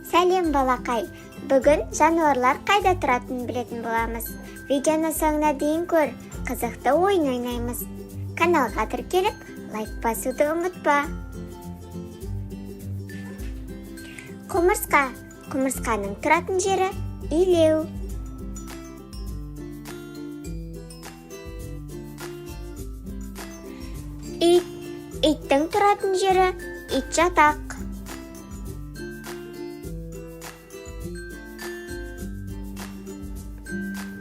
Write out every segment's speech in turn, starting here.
Сәлем, балақай! Бүгін жануарлар қайда тұратынын білетін боламыз. Видеоны соңына дейін көр, қызықты ойын ойнаймыз. Каналға тіркеліп, лайк басуды ұмытпа. Құмырсқа. Құмырсқаның тұратын жері илеу. Ит. Иттің тұратын жері ит жатақ.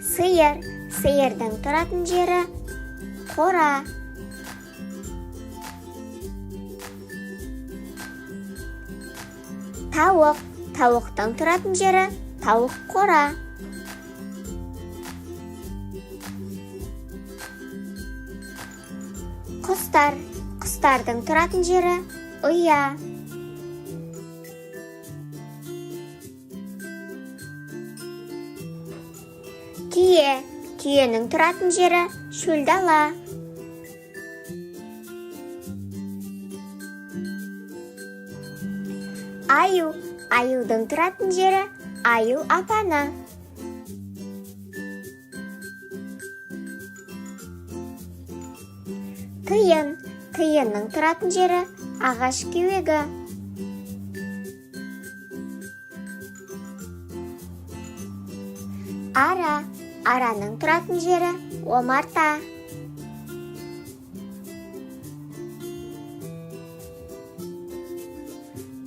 Сиыр. Сиырдың тұратын жері қора. Тауық. Тауықтың тұратын жері тауық қора. Құстар. Құстардың тұратын жері ұя. Түйе. Түйенің тұратын жері шөл дала. Аю. Аюдың тұратын жері аю апаны. Тиын. Тиынның тұратын жері ағаш кеуегі. Ара. Араның тұратын жері омарта.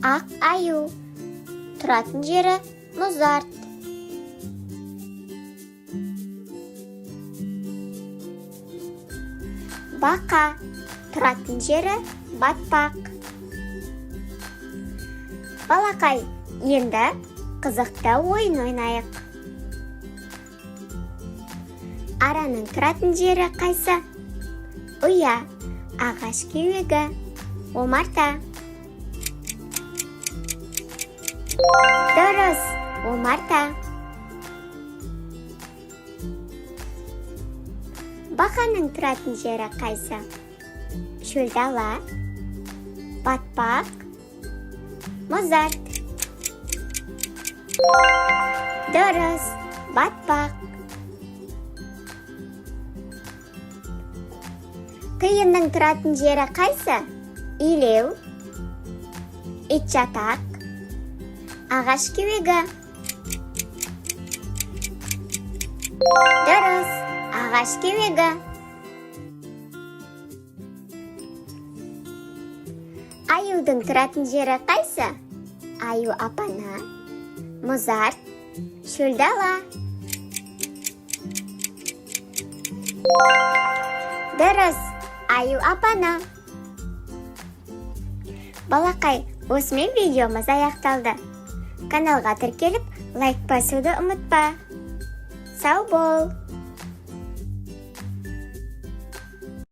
Ақ аю. Тұратын жері мұзарт. Бақа. Тұратын жері батпақ. Балақай, енді қызықты ойын ойнайық. Араның тұратын жері қайсы? Ұя, ағаш кеуегі, омарта. Дұрыс, омарта. Бақаның тұратын жері қайсы? Шөл дала, батпақ, мұзарт. Дұрыс, батпақ. Тиынның тұратын жері қайсы? Илеу, итжатақ, ағаш кеуегі. Дұрыс, ағаш кеуегі. Аюдың тұратын жері қайсы? Аю апаны, мұзарт, шөл дала. Дұрыс, аю апаны. Балақай, осымен видеомыз аяқталды. Каналға тіркеліп, лайк басуды ұмытпа. Сау бол!